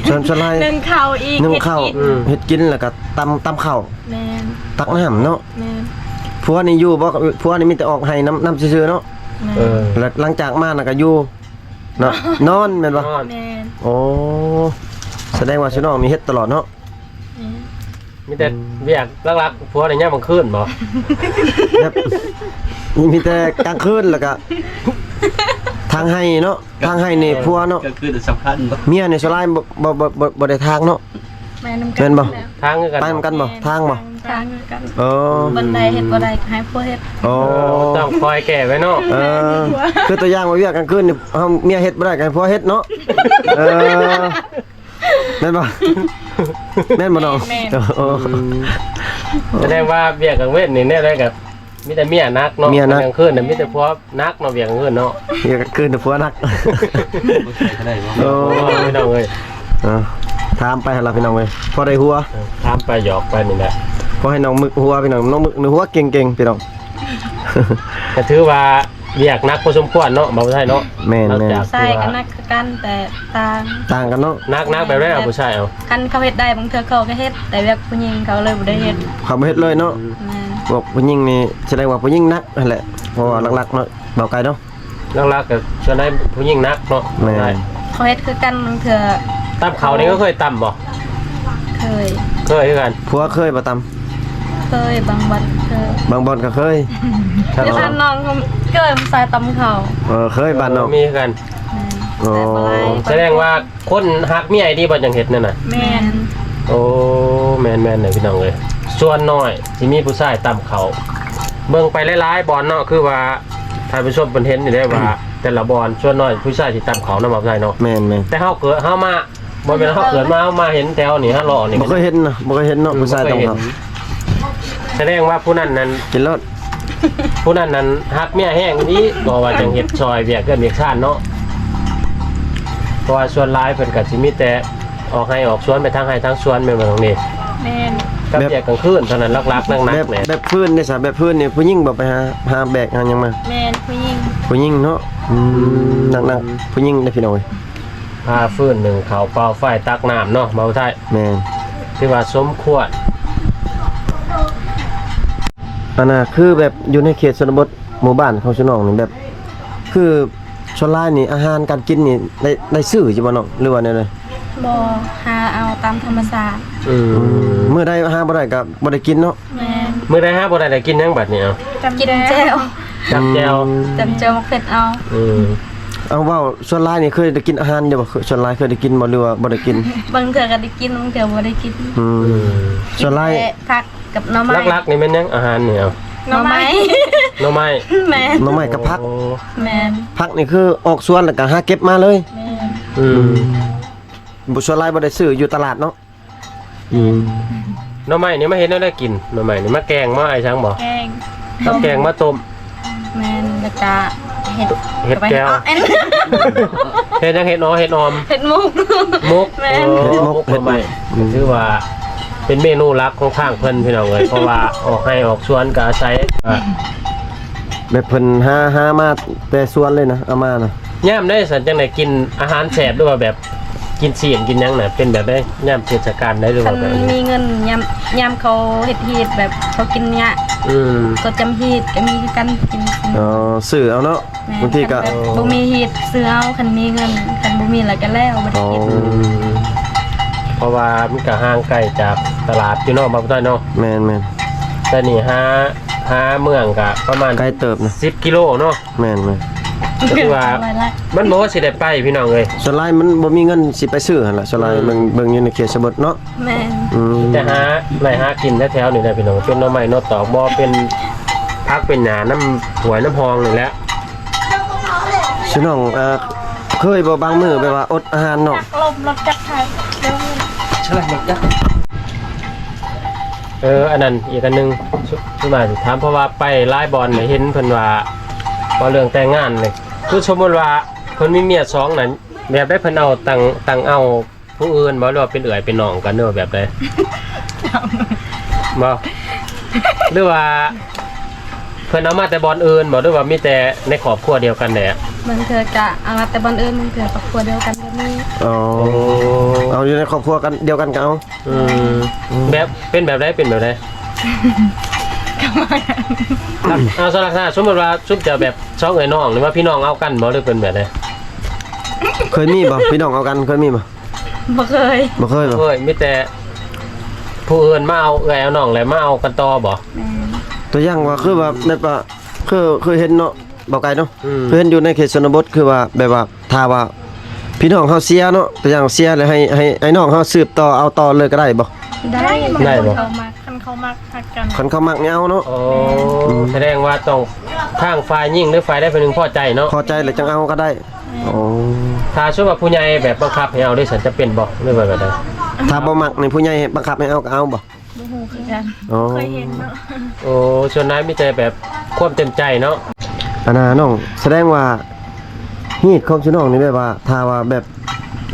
ສ່ວນ ສ່ວນຫຼາຍ ໜຶ້ງເຂົ້າອີກ ໜຶ້ງເຂົ້າ ເຮັດກິນ ອືມ ເຮັດກິນ ແລ້ວກໍຕຳ ຕຳເຂົ້າ. ແມ່ນ ຕັກນ້ຳເນາະ. ແມ່ນ ຜົວນີ້ຢູ່ບໍ່? ຜົວນີ້ມີແຕ່ອອກໄຮ່ນຳ ນຳຊື່ໆເນາະ. ແມ່ນ ເອີ ແລ້ວຫຼັງຈາກມານະກໍຢູ່ເນາະ ນອນແມ່ນບໍ່? ນອນ ແມ່ນ. ໂອ້ ສະແດງວ່າຊິນ້ອງນີ້ເຮັດຕະຫຼອດເນາະ. ແມ່ນ ມີແຕ່ ອືມ ວຽກຫຼັກໆ ຜົວໃນຍາມກາງຄືນບໍ່? ແບບ ມີແຕ່ກາງຄືນ ແລ້ວກະທາງໄຮ່ເນາະ ທາງໄຮ່ນີ້ຜົວເນາະ. ກາງຄືນສຳຄັນບໍ່? ເມຍນີ້ສ່ວນຫຼາຍບໍ່ ບໍ່ ບໍ່ ບໍ່ ບໍ່ໄດ້ທາງເນາະ. ໄປນຳກັນ ແມ່ນບໍ່? ທາງຄືກັນ ໄປນຳກັນບໍ່? ແມ່ນ ທາງບໍ່? ທາງຄືກັນ. ເອີ ບ່ອນໃດເຮັດບໍ່ໄດ້ກໍໃຫ້ຜົວເຮັດ. ໂອ້ ຕ້ອງຄອຍແກ້ໄວ້ເນາະ. ເອີ ຄືຕົວຢ່າງວ່າວຽກກາງຄືນນີ້ ເຮົາ ເມຍເຮັດບໍ່ໄດ້ກໍໃຫ້ຜົວເຮັດເນາະ. ເອີ ແມ່ນບໍ່? ແມ່ນບໍ່ນ້ອງ? ແມ່ນ ໂອ້ ອືມ ສະແດງວ່າວຽກກາງເວັນນີ້ແນວໃດກໍມີແຕ່ເມຍໜັກເນາະ. ເມຍໜັກ ກາງຄືນນະມີແຕ່ຜົວ ໜັກເນາະ ວຽກກາງຄືນເນາະ. ວຽກກາງຄືນແຕ່ຜົວໜັກ. ບໍ່ໃສ່ກໍໄດ້ບໍ່? ໂອ້ ພີ່ນ້ອງເອີຍ ເອີ ຖາມໄປຫັ້ນລະພີ່ນ້ອງເອີຍ ພໍໄດ້ຫົວ. ເອີ ຖາມໄປຫຍອກໄປນີ້ແຫຼະ ພໍໃຫ້ນ້ອງມຶກຫົວພີ່ນ້ອງ ນ້ອງມຶກນີ້ຫົວເກັ່ງໆ ພີ່ນ້ອງ. ກໍຖືວ່າວຽກໜັກພໍສົມຄວນເນາະ ບ່າວໄທເນາະ. ແມ່ນໆ ຜູ້ຊາຍກໍໜັກຄືກັນ ແຕ່ຕ່າງ ຕ່າງກັນເນາະ. ໜັກ ໜັກແບບໃດ ເອົາຜູ້ຊາຍເອົາ? ຄັນເຂົາເຮັດໄດ້ ບາງເທື່ອເຂົາກໍເຮັດ ແຕ່ວຽກຜູ້ຍິງເຂົາເລີຍບໍ່ໄດ້ເຮັດ. ເຂົາບໍ່ເຮັດເລີຍເນາະ. ແມ່ນ ພວກຜູ້ຍິງນີ້ສະແດງວ່າຜູ້ຍິງໜັກຫັ້ນແຫຼະ ເພາະວ່າ ອືມ ຫຼັກໆເນາະ ບ່າວໄກ່ເນາະ. ຫຼັກໆກໍສ່ວນໃຫຍ່ຜູ້ຍິງໜັກເນາະ. ແມ່ນ ເຂົາເຮັດຄືກັນ ບາງເທື່ອ ຕຳເຂົ້ານີ້ກໍເຄີຍຕຳບໍ່? ເຄີຍ ເຄີຍຄືກັນ. ຜົວເຄີຍບໍ່ຕຳ? ເຄີຍ ບາງບ່ອນເຄີຍ ບາງບ່ອນກໍເຄີຍ. ແຕ່ບ້ານນ້ອງກໍເຄີຍ ຜູ້ຊາຍຕຳເຂົ້າ. ເອີ ເຄີຍ ບ້ານນ້ອງ ເອີ ມີຄືກັນ. ແມ່ນ ໂອ້ ແຕ່ບໍ່ຫຼາຍ. ສະແດງວ່າ ຄົນຮັກເມຍອີ່ຫຼີບໍ່ຈັ່ງເຮັດແນວນັ້ນ. ແມ່ນ ໂອ້ ແມ່ນໆເດີພີ່ນ້ອງເອີຍ ສ່ວນໜ້ອຍຊິມີຜູ້ຊາຍຕຳເຂົ້າ. ເບິ່ງໄປຫຼາຍໆບ່ອນເນາະ ຄືວ່າທ່ານຜູ້ຊົມເພິ່ນເຫັນຢູ່ເດ້ວ່າ ແຕ່ລະບ່ອນສ່ວນໜ້ອຍຜູ້ຊາຍຊິຕຳເຂົ້ານຳ ເວົ້າໄດ້ເນາະ. ແມ່ນໆ ແຕ່ເຮົາເກີດ ເຮົາມາ ບໍ່ແມ່ນເຮົາເກີດມາ ເຮົາມາເຫັນແຖວນີ້ ເຮົາເລາະນີ້ ບໍ່ເຄີຍເຫັນນະ ບໍ່ເຄີຍເຫັນເນາະ ອືມ ຜູ້ຊາຍຕຳເຂົ້າ. ສະແດງວ່າຜູ້ນັ້ນນັ້ນ ກິນໂລດ ຜູ້ນັ້ນນັ້ນຮັກເມຍແຮງອີ່ຫຼີ ກໍວ່າຈັ່ງເຮັດຊ່ອຍວຽກເຮືອນວຽກຊານເນາະ. ເພາະວ່າສ່ວນຫຼາຍເພິ່ນກໍຊິມີແຕ່ອອກໄຮ່ອອກສວນ ໄປທາງໄຮ່ທາງສວນ ແມ່ນບໍ່ນ້ອງເນ? ແມ່ນ ກັບ ແບບ ວຽກກາງຄືນເທົ່ານັ້ນ ຫຼັກໆ ໜັກໆ ແບບ ແມ່ນ ແບບຟືນເດ້ຊະ ແບບຟືນນີ້ຜູ້ຍິງບໍ່ໄປຫາ ຫາແບກຫາຫຍັງມາ? ແມ່ນ ຜູ້ຍິງ ຜູ້ຍິງເນາະ. ອືມ ອືມ ໜັກໆ ຜູ້ຍິງເດ້ພີ່ນ້ອງເອີຍ. ພາຟືນ ໜຶ້ງເຂົ້າ ເປົ່າໄຟ ຕັກນ້ຳເນາະ ບ່າວໄທ. ແມ່ນ ຖືວ່າສົມຄວນ. ອັນນ່າ ຄືແບບຢູ່ໃນເຂດຊົນນະບົດ ໝູ່ບ້ານຂອງຊຸນ້ອງນີ້ ແບບ ຄືສ່ວນຫຼາຍນີ້ ອາຫານການກິນນີ້ ໄດ້ ໄດ້ຊື້ຢູ່ບໍ່ນ້ອງ ຫຼືວ່າແນວໃດ? ບໍ່ ຫາເອົາຕາມທຳມະຊາດ. ອືມ ມື້ໃດຫາບໍ່ໄດ້ກໍບໍ່ໄດ້ກິນເນາະ. ແມ່ນ ມື້ໃດຫາບໍ່ໄດ້ ໄດ້ກິນຫຍັງບັດນີ້? ເອົາ ຈຳແຈ່ວ ຈຳແຈ່ວ ອືມ ຈຳແຈ່ວໝາກເຜັດເອົາ. ອືມ ເອົາ ເວົ້າ ສ່ວນຫຼາຍນີ້ເຄີຍໄດ້ກິນອາຫານຢູ່ບໍ່? ສ່ວນຫຼາຍເຄີຍໄດ້ກິນບໍ່ ຫຼືວ່າບໍ່ໄດ້ກິນ? ບາງເທື່ອກໍໄດ້ກິນ ບາງເທື່ອບໍ່ໄດ້ກິນ. ອືມ ອືມ ສ່ວນຫຼາຍ ແຕ່ຜັກກັບໜໍ່ໄມ້. ຫຼັກໆນີ້ແມ່ນຫຍັງ ອາຫານນີ້? ເອົາ ໜໍ່ໄມ້ ໜໍ່ໄມ້ ໜໍ່ໄມ້ ແມ່ນ ໜໍ່ໄມ້ກັບຜັກ. ໂອ້ ແມ່ນ ຜັກນີ້ຄືອອກສວນແລ້ວກໍຫາເກັບມາເລີຍ. ແມ່ນ ອືມ ອືມ ບໍ່ ສ່ວນຫຼາຍບໍ່ໄດ້ຊື້ຢູ່ຕະຫຼາດເນາະ. ອືມ ໜໍ່ໄມ້ນີ້ມາເຮັດແນວໃດກິນ? ໜໍ່ໄມ້ນີ້ມາແກງ ມາອາຫຍັງບໍ່? ແກງ ມາແກງ ມາຕົ້ມ. ແມ່ນ ແລ້ວກະເຮັດ ເຮັດແຈ່ວ ເຮັດຫຍັງ? ເຮັດອໍ ເຮັດອອມ ເຮັດໝົກ ໝົກ. ແມ່ນ ໂອ້ ເຮັດໝົກ ໝົກໜໍ່ໄມ້ ເຮັດໝົກ ອືມ ຖືວ່າເປັນເມນູຫຼັກຂອງທາງເພິ່ນ ພີ່ນ້ອງເອີຍ ເພາະວ່າອອກໄຮ່ອອກສວນກໍອາໄສ ແບບເພິ່ນຫາ ຫາມາແຕ່ສວນເລີຍນະ ເອົາມານະ. ຍາມໃດຊັ້ນຈັ່ງໄດ້ກິນອາຫານແຊບ ຫຼືວ່າແບບກິນຊີ້ນກິນຫຍັງນະ ເປັນແບບໃດ? ຍາມເທດສະການໃດ ຫຼືວ່າແບບ ຄັນມີເງິນ ຍາມ ຍາມເຂົາເຮັດຮີດ ແບບເຂົາກິນຍາກ ອືມ ກໍຈຳຮີດກໍມີຄືກັນ ກິນ ອໍ ຊື້ເອົາເນາະ. ແມ່ນ ບາງທີກໍ ຄັນແບບບໍ່ມີຮີດ ຊື້ເອົາ ຄັນມີເງິນ ຄັນບໍ່ມີແລ້ວກໍແລ້ວ ບໍ່ໄດ້ກິນ. ອໍ ອືມ ເພາະວ່າມັນກໍຫ່າງໄກຈາກຕະຫຼາດຢູ່ເນາະ ບ່າວຜູ້ໄທເນາະ. ແມ່ນໆ ແຕ່ນີ້ຫາ ຫາເມືອງກໍປະມານ ໄກເຕີບນະ ສິບກິໂລເນາະ. ແມ່ນໆ ກໍຄືວ່າມັນບໍ່ວ່າຊິໄດ້ໄປ ພີ່ນ້ອງເອີຍ ສ່ວນຫຼາຍມັນບໍ່ມີເງິນຊິໄປຊື້ຫັ້ນລະ ສ່ວນຫຼາຍ ອືມ ເບິ່ງ ເບິ່ງຢູ່ໃນເຂດຊົນນະບົດເນາະ. ແມ່ນ ອືມ ມີແຕ່ຫາໄລ່ຫາກິນແຖວໆນີ້ແຫຼະ ພີ່ນ້ອງ ເປັນໜໍ່ໄມ້ໜໍ່ຕອກບໍ່ ເປັນຜັກເປັນຫຍ້ານຳຫ້ວຍນຳຮ່ອງນີ້ແຫຼະ. ຊິນ້ອງ ເອີ ເຄີຍບໍ່ບາງມື້ແບບວ່າອົດອາຫານເນາະ? ລົມລົດຈັກໄທ ເອີ ອັນນັ້ນອີກອັນໜຶ່ງ ສຸ ສຸມາຊິຖາມ ເພາະວ່າໄປຫຼາຍບ່ອນເຫັນເພິ່ນວ່າ ເວົ້າເລື່ອງແຕ່ງງານນີ້ ຄືສົມມຸດວ່າເພິ່ນມີເມຍສອງນັ້ນ ແບບໃດ ເພິ່ນເອົາຕັ້ງ ຕັ້ງເອົາ ຜູ້ອື່ນບໍ່ ຫຼືວ່າເປັນເອື້ອຍເປັນນ້ອງກັນ ຫຼືວ່າແບບໃດ? ບໍ່ ຫຼືວ່າເພິ່ນເອົາມາແຕ່ບ່ອນອື່ນບໍ່ ຫຼືວ່າມີແຕ່ໃນຄອບຄົວດຽວກັນແຫຼະ? ບາງເທື່ອກະເອົາມາແຕ່ບ່ອນອື່ນ ບາງເທື່ອຄອບຄົວດຽວກັນກໍມີ. ອໍ ເອົາຢູ່ໃນຄອບຄົວກັນ ດຽວກັນກໍເອົາ. ອືມ ອືມ ແບບ ເປັນແບບໃດ ເປັນແບບໃດ? ເອົາ ສະລັກສະນະ ສົມມຸດວ່າຊຸມເຈົ້າແບບສອງເອື້ອຍນ້ອງ ຫຼືວ່າພີ່ນ້ອງເອົາກັນບໍ່ ຫຼືເປັນແບບໃດ? ເຄີຍມີບໍ່ ພີ່ນ້ອງເອົາກັນ ເຄີຍມີບໍ່? ບໍ່ເຄີຍ ບໍ່ເຄີຍບໍ່? ເຄີຍ ມີແຕ່ຜູ້ອື່ນມາເອົາເອື້ອຍເອົານ້ອງ ແລ້ວມາເອົາກັນຕໍ່ບໍ່? ແມ່ນ ຕົວຢ່າງວ່າ ຄືວ່າແບບວ່າ ຄື ຄືເຫັນເນາະ ບ່າວໄກ່ເນາະ ອືມ ຄືເຫັນຢູ່ໃນເຂດຊົນນະບົດ ຄືວ່າແບບວ່າ ຖ້າວ່າພີ່ນ້ອງເຮົາເສຍເນາະ ຕົວຢ່າງເສຍ ແລ້ວໃຫ້ ໃຫ້ ໃຫ້ນ້ອງເຮົາສືບຕໍ່ເອົາຕໍ່ເລີຍກໍໄດ້ບໍ່? ໄດ້ ໄດ້ບໍ່? ຄັນເຂົາມັກ ຄັນເຂົາມັກຮັກກັນ ຄັນເຂົາມັກນີ້ເອົາເນາະ. ໂອ້ ອືມ ສະແດງວ່າຕ້ອງ ທາງຝ່າຍຍິງ ຫຼື ຝ່າຍໃດຝ່າຍໜຶ່ງພໍໃຈເນາະ ພໍໃຈແລ້ວຈັ່ງເອົາກໍໄດ້. ແມ່ນ ໂອ້ ຖ້າສົມມຸດວ່າຜູ້ໃຫຍ່ແບບບັງຄັບໃຫ້ເອົາເດ ຊັ້ນຈະເປັນບໍ່ ຫຼືວ່າແບບໃດ? ຖ້າບໍ່ມັກນີ້ ຜູ້ໃຫຍ່ບັງຄັບໃຫ້ເອົາກໍເອົາບໍ່? ບໍ່ຮູ້ຄືກັນ ອໍ ບໍ່ເຄີຍເຫັນເນາະ. ໂອ້ ສ່ວນຫຼາຍມີແຕ່ແບບຄວາມເຕັມໃຈເນາະ. ອັນນ່າ ນ້ອງ ສະແດງວ່າຮີດຂອງຊຸມນ້ອງນີ້ແບບວ່າ ຖ້າວ່າແບບ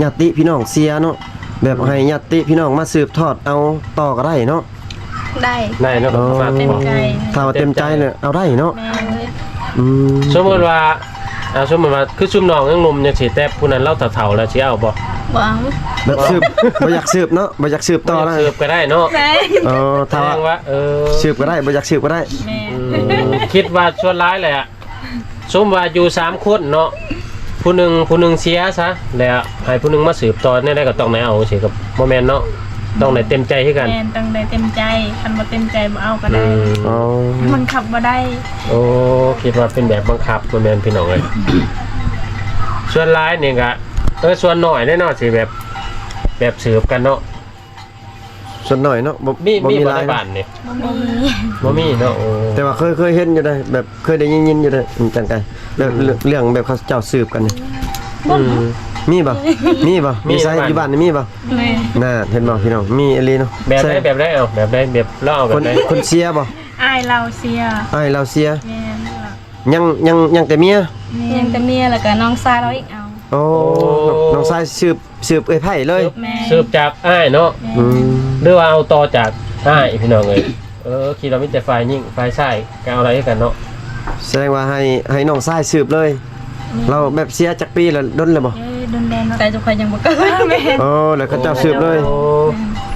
ຍາດຕິພີ່ນ້ອງເສຍເນາະ ແບບໃຫ້ຍາດຕິພີ່ນ້ອງມາສືບທອດເອົາຕໍ່ກໍໄດ້ເນາະ? ໄດ້ ໄດ້ເນາະ. ອໍ ເຕັມໃຈ ຖ້າວ່າເຕັມໃຈເລີຍເອົາໄດ້ເນາະ. ແມ່ນ ອືມ ສົມມຸດວ່າ ອ່າ ສົມມຸດວ່າ ຄືຊຸມນ້ອງຍັງໜຸ່ມຈັ່ງຊີ້ ແຕ່ຜູ້ນັ້ນລາວເຖົ້າໆແລ້ວຊິເອົາບໍ່? ບໍ່ເອົາ ແບບສືບ ບໍ່ຢາກສືບເນາະ ບໍ່ຢາກສືບຕໍ່ນະ ບໍ່ຢາກສືບກໍໄດ້ເນາະ. ແມ່ນ ເອີ ຖ້າວ່າ ແສດງວ່າ ເອີ ສືບກໍໄດ້ ບໍ່ຢາກສືບກໍໄດ້. ແມ່ນ ອືມ ຄິດວ່າສ່ວນຫຼາຍແຫຼະ ສົມວ່າຢູ່ສາມຄົນເນາະ ຜູ້ໜຶ່ງ ຜູ້ໜຶ່ງເສຍຊະ ແລ້ວໃຫ້ຜູ້ໜຶ່ງມາສືບຕໍ່ ແນວໃດກໍຕ້ອງໄດ້ເອົາ ຈັ່ງຊີ້ກໍບໍ່ແມ່ນເນາະ ຕ້ອງໄດ້ເຕັມໃຈຄືກັນ. ແມ່ນ ຕ້ອງໄດ້ເຕັມໃຈ ຄັນບໍ່ເຕັມໃຈບໍ່ເອົາກໍໄດ້. ອືມ ອໍ ມັນຂັບບໍ່ໄດ້. ໂອ້ ຄິດວ່າເປັນແບບບັງຄັບ ບໍ່ແມ່ນ ພີ່ນ້ອງເອີຍ. ສ່ວນຫຼາຍນີ້ກະ ເອີ ສ່ວນໜ້ອຍເດ້ເນາະ ທີ່ແບບ ແບບສືບກັນເນາະ. ສ່ວນໜ້ອຍເນາະ ບໍ່ ມີ ບໍ່ມີຫຼາຍ ໃນບ້ານນີ້ ບໍ່ມີ ບໍ່ມີເນາະ. ໂອ້ ແຕ່ວ່າເຄີຍ ເຄີຍເຫັນຢູ່ເດ້ ແບບເຄີຍໄດ້ຍິນ ຍິນຢູ່ເດ້ ອືມ ຈັ່ງໃດ ແບບ ອືມ ເລື່ອງ ເລື່ອງແບບເຂົາເຈົ້າສືບກັນນີ້. ອືມ ມີບໍ່? ມີບໍ່? ມີໃສ ຢູ່ບ້ານນີ້ມີບໍ່? ມີ ນະ ເຫັນບໍ່ພີ່ນ້ອງ ມີອີ່ຫຼີເນາະ. ແບບໃດ ແບບໃດ? ເອົາ ແບບໃດ? ແບບລາວ ແບບໃດ? ຄົນ ຄົນເສຍບໍ່? ອ້າຍລາວເສຍ ອ້າຍລາວເສຍ. ແມ່ນ ຍັງ ຍັງ ຍັງແຕ່ເມຍ ຍັງແຕ່ເມຍ ແລ້ວກໍນ້ອງຊາຍລາວອີກເອົາ. ໂອ້ ໂອ້ ນ້ອງຊາຍສືບ ສືບເອື້ອຍໃພ້ເລີຍ ແມ່ນ ສືບຈາກອ້າຍເນາະ. ແມ່ນ ອືມ ຫຼືວ່າເອົາຕໍ່ຈາກອ້າຍ ພີ່ນ້ອງເອີຍ. ເອີ ຄິດວ່າມີແຕ່ຝ່າຍຍິງ ຝ່າຍຊາຍກໍເອົາໄດ້ຄືກັນເນາະ. ສະແດງວ່າໃຫ້ ໃຫ້ນ້ອງຊາຍສືບເລີຍ. ແມ່ນ ລາວແບບເສຍຈັກປີແລ້ວ ດົນແລ້ວບໍ່? ເອີ ດົນແລ້ວເນາະ ແຕ່ເຈົ້າຂ້ອຍຍັງບໍ່ເກີດ. ແມ່ນ ໂອ້ ແລ້ວເຂົາເຈົ້າສືບເລີຍ. ໂອ້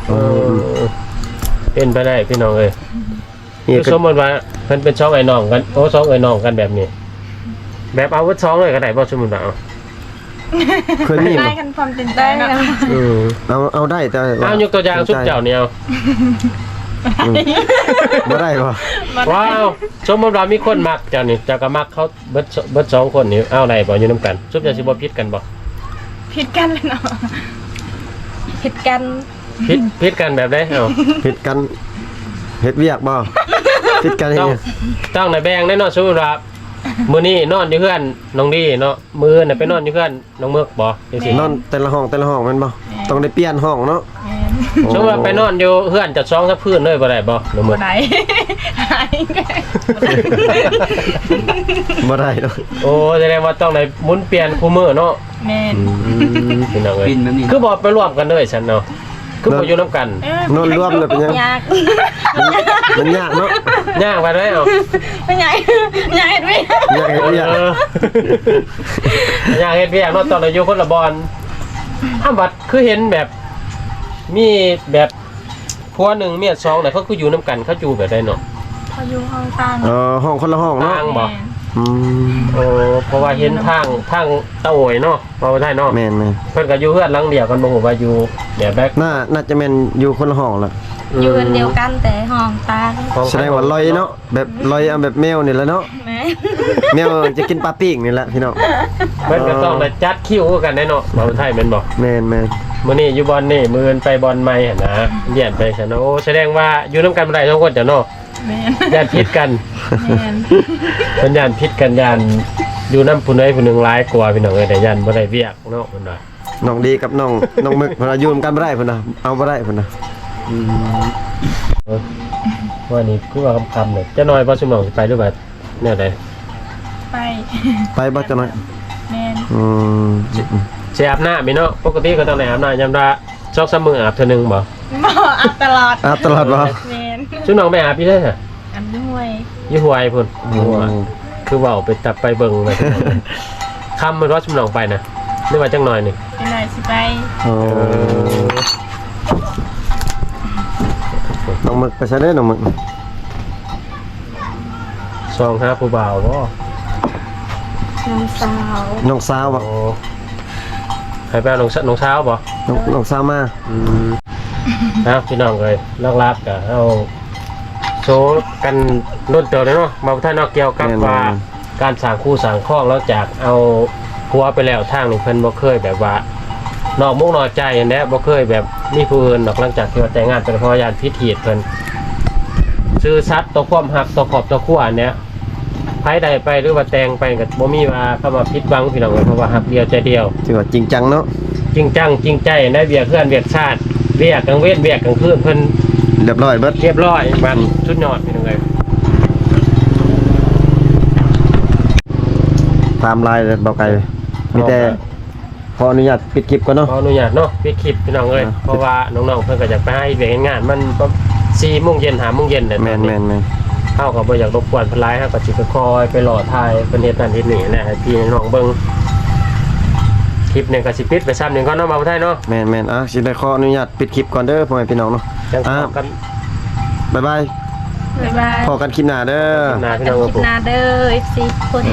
ເອີ ເປັນໄປໄດ້ ພີ່ນ້ອງເອີຍ. ນີ້ ຄືສົມມຸດວ່າເພິ່ນເປັນສອງອ້າຍນ້ອງກັນ ໂອ້ ສອງເອື້ອຍນ້ອງກັນແບບນີ້ ແບບເອົາເບິດສອງເລີຍກໍໄດ້ບໍ່? ສົມມຸດວ່າ ເອົາ ເຄີຍມີບໍ່? ໄດ້ ຄັນຄວາມເຕັມໃຈເນາະ. ອືມ ເອົາ ເອົາໄດ້ ແຕ່ວ່າ ເອົາ ຍົກຕົວຢ່າງ ສົນໃຈ ຊຸມເຈົ້ານີ້ ເອົາ ອືມ ບໍ່ໄດ້ບໍ່? ບໍ່ໄດ້. ວ້າວ ສົມມຸດວ່າມີຄົນມັກເຈົ້ານີ້ ເຈົ້າກໍມັກເຂົາເບິດ ເບິດສອງຄົນນີ້ ເອົາໄດ້ບໍ່? ຢູ່ນຳກັນ ຊຸມເຈົ້າຊິບໍ່ຜິດກັນບໍ່? ຜິດກັນແຫຼະເນາະ ຜິດກັນ. ຜິດ ຜິດກັນແບບໃດ? ເອົ້າ ຜິດກັນເຮັດວຽກບໍ່? ຜິດກັນເຮັດຫຍັງ? ຕ້ອງ ຕ້ອງໄດ້ແບ່ງແນ່ເນາະ. ສົມມຸດວ່າ ມື້ນີ້ນອນຢູ່ເຮືອນນ້ອງດີເນາະ ມື້ອື່ນນະໄປນອນຢູ່ເຮືອນນ້ອງເມິກບໍ່ ຈັ່ງຊີ້? ນອນແຕ່ລະຫ້ອງ ແຕ່ລະຫ້ອງແມ່ນບໍ່? ແມ່ນ ຕ້ອງໄດ້ປ່ຽນຫ້ອງເນາະ. ແມ່ນ ໂອ້ ສົມມຸດວ່າໄປນອນຢູ່ເຮືອນເຈົ້າສອງສາມຄືນເລີຍບໍ່ໄດ້ບໍ່ນ້ອງເມິກ? ບໍ່ໄດ້ ບໍ່ໄດ້ດອກ. ໂອ້ ສະແດງວ່າຕ້ອງໄດ້ໝູນປ່ຽນຄູ່ມື້ເນາະ. ແມ່ນ ອືມ ພີ່ນ້ອງເອີຍ ປິ່ນແບບນີ້ ຄືບໍ່ໄປລວມກັນເລີຍຊັ້ນເນາະ? ຄືບໍ່ຢູ່ນຳກັນ? ເອີ ນອນລວມແລ້ວເປັນຫຍັງ? ຍາກ ມັນຍາກເນາະ. ຍາກປານໃດເອົາ? ມັນຍາກ ຍາກເຮັດວຽກ ຍາກເຮັດວຽກ ເອີ ຍາກເຮັດວຽກເນາະ ຕ້ອງໄດ້ຢູ່ຄົນລະບ່ອນ. ອ້າວ ບັດຄືເຫັນແບບ ມີແບບ ຜົວໜຶ່ງເມຍສອງນະ ເຂົາຄືຢູ່ນຳກັນ ເຂົາຢູ່ແບບໃດເນາະ? ເຂົາຢູ່ຫ້ອງຕ່າງ. ເອີ ຫ້ອງຄົນລະຫ້ອງເນາະ. ຕ່າງບໍ່? ແມ່ນ ອືມ ໂອ້ ເພາະວ່າເຫັນທາງ ທາງຕາໂອຍເນາະ ເວົ້າໄດ້ເນາະ. ແມ່ນໆ ເພິ່ນກໍຢູ່ເຮືອນຫຼັງດຽວກັນ ບໍ່ຮູ້ວ່າຢູ່ແບບໃດ. ໜ້າ ໜ້າຈະແມ່ນຢູ່ຄົນລະຫ້ອງລະ. ອືມ ຢູ່ເຮືອນດຽວກັນແຕ່ຫ້ອງຕ່າງ. ສະແດງວ່າລອຍເນາະ ແບບລອຍ ເອົາແບບແມວນີ້ແຫຼະເນາະ. ແມ່ນ ແມວຈະກິນປາປີ້ງນີ້ແຫຼະພີ່ນ້ອງ. ເພິ່ນກໍຕ້ອງໄດ້ຈັດຄິວຄືກັນເດ້ເນາະ ເວົ້າໄທແມ່ນບໍ່? ແມ່ນໆ ມື້ນີ້ຢູ່ບ່ອນນີ້ ມື້ອື່ນໄປບ່ອນໃໝ່ຫັ້ນນະ ລຽນໄປຊັ້ນເນາະ. ໂອ້ ສະແດງວ່າຢູ່ນຳກັນບໍ່ໄດ້ສອງຄົນເຈົ້າເນາະ. ແມ່ນ ຢ້ານຜິດກັນ. ແມ່ນ ເພິ່ນຢ້ານຜິດກັນ ຢ້ານຢູ່ນຳຜູ້ໃດຜູ້ໜຶ່ງຫຼາຍກວ່າ ພີ່ນ້ອງເອີຍ ແຕ່ຢ້ານບໍ່ໄດ້ວຽກເນາະ ເພິ່ນວ່າ. ນ້ອງດີກັບນ້ອງ ນ້ອງເມິກ ເພິ່ນວ່າຢູ່ນຳກັນບໍ່ໄດ້ ເພິ່ນວ່າເອົາບໍ່ໄດ້ ເພິ່ນວ່າ. ອືມ ເອີ ວ່ານີ້ຄືວ່າຄ່ຳໆເລີຍ ຈັກໜ້ອຍບໍ່ຊຸມນ້ອງຊິໄປ ຫຼືວ່າແນວໃດ? ໄປ ໄປບໍ່ຈັກໜ້ອຍ? ແມ່ນ ອືມ ຊິອາບນ້ຳອີກເນາະ. ປົກກະຕິກໍຕ້ອງໄດ້ອາບນ້ຳຍາມລະສອງສາມມື້ອາບເທື່ອໜຶ່ງບໍ່? ບໍ່ ອາບຕະຫຼອດ ອາບຕະຫຼອດບໍ່? ແມ່ນ ຊຸມນ້ອງໄປອາບຢູ່ໃສ? ອາບຢູ່ຫ້ວຍ ຢູ່ຫ້ວຍພຸ້ນ. ໂອ້ ຄືເວົ້າໄປ ຕັບໄປເບິ່ງໄປ. ຄ່ຳແມ່ນບໍ່ຊຸມນ້ອງໄປນະ ຫຼືວ່າຈັກໜ້ອຍນີ້? ຈັກໜ້ອຍຊິໄປ. ໂອ້ ເອີ ນ້ອງເມິກໄປໃສເດ້ນ້ອງເມິກ? ສ່ອງຫາຜູ້ບ່າວບໍ່? ນ້ອງສາວ ນ້ອງສາວບໍ່? ໂອ້ ໃຫ້ໄປເອົານ້ອງສ- ນ້ອງສາວບໍ່? ນ້ອງ ນ້ອງສາວມາ. ອືມ ເອົາ ພີ່ນ້ອງເອີຍ ຫຼັກໆກໍເຮົາໂຊກັນດົນເຕີບແລ້ວເນາະ ບ່າວໄທເນາະ ກ່ຽວກັບ ແມ່ນໆ ວ່າ ການສ້າງຄູ່ສ້າງຄອງ ຫຼັງຈາກເອົາຜົວໄປແລ້ວ ທາງນີ້ເພິ່ນບໍ່ເຄີຍແບບວ່ານອກມຸກນອກໃຈຫັ້ນແຫຼະ ບໍ່ເຄີຍແບບມີຜູ້ອື່ນດອກ ຫຼັງຈາກທີ່ວ່າແຕ່ງງານໄປແລ້ວ ເພາະວ່າຢ້ານຜິດຮີດເພິ່ນ ຊື່ສັດຕໍ່ຄວາມຮັກຕໍ່ຄອບຕໍ່ຄົວຫັ້ນແຫຼະ. ໃຜໄດ້ໄປ ຫຼືວ່າແຕ່ງໄປກໍບໍ່ມີວ່າຄຳວ່າຜິດຫວັງ ພີ່ນ້ອງເອີຍ ເພາະວ່າຮັກດຽວໃຈດຽວ. ຖືວ່າຈິງຈັງເນາະ ຈິງຈັງຈິງໃຈໃນວຽກເຮືອນວຽກຊານ ວຽກກາງເວັນວຽກກາງຄືນ ເພິ່ນລຽບຮ້ອຍເບິດ ລຽບຮ້ອຍ ບັດ ອືມ ສຸດຍອດ ພີ່ນ້ອງເອີຍ. ຕາມລາຍເລີຍ ເບົາໄກ່ ມີແຕ່ ເອົາ ຂໍອະນຸຍາດປິດຄລິບກ່ອນເນາະ ຂໍອະນຸຍາດເນາະ ປິດຄລິບ ພີ່ນ້ອງເອີຍ ເນາະ ເພາະວ່ານ້ອງໆເພິ່ນກໍຢາກໄປຫາເຮັດວຽກເຮັດງານ ມັນສີ່ໂມງເຢັນ ຫ້າໂມງເຢັນແລ້ວ. ແມ່ນໆໆ ເຮົາກໍບໍ່ຢາກລົບກວນເພິ່ນຫຼາຍ ເຮົາກໍຊິຄ່ອຍໆໄປເລາະຖ່າຍເພິ່ນເຮັດນັ້ນເຮັດນີ້ແຫຼະ ໃຫ້ພີ່ໃຫ້ນ້ອງເບິ່ງ. ຄລິບນີ້ກໍຊິປິດໄປຊ່ຳນີ້ກ່ອນເນາະ ບ່າວໄທເນາະ. ແມ່ນໆ ອ່າ ຊິໄດ້ຂໍອະນຸຍາດປິດຄລິບກ່ອນເດີ ພໍ່ແມ່ພີ່ນ້ອງເນາະ. ຈັ່ງ ອ່າ ພໍ້ກັນ ບາຍບາຍ ບາຍບາຍ ພໍ້ກັນຄລິບໜ້າເດີ ຄລິບໜ້າ ພີ່ນ້ອງ ຄລິບໜ້າເດີ ເອັຟຊີທຸກຄົນ.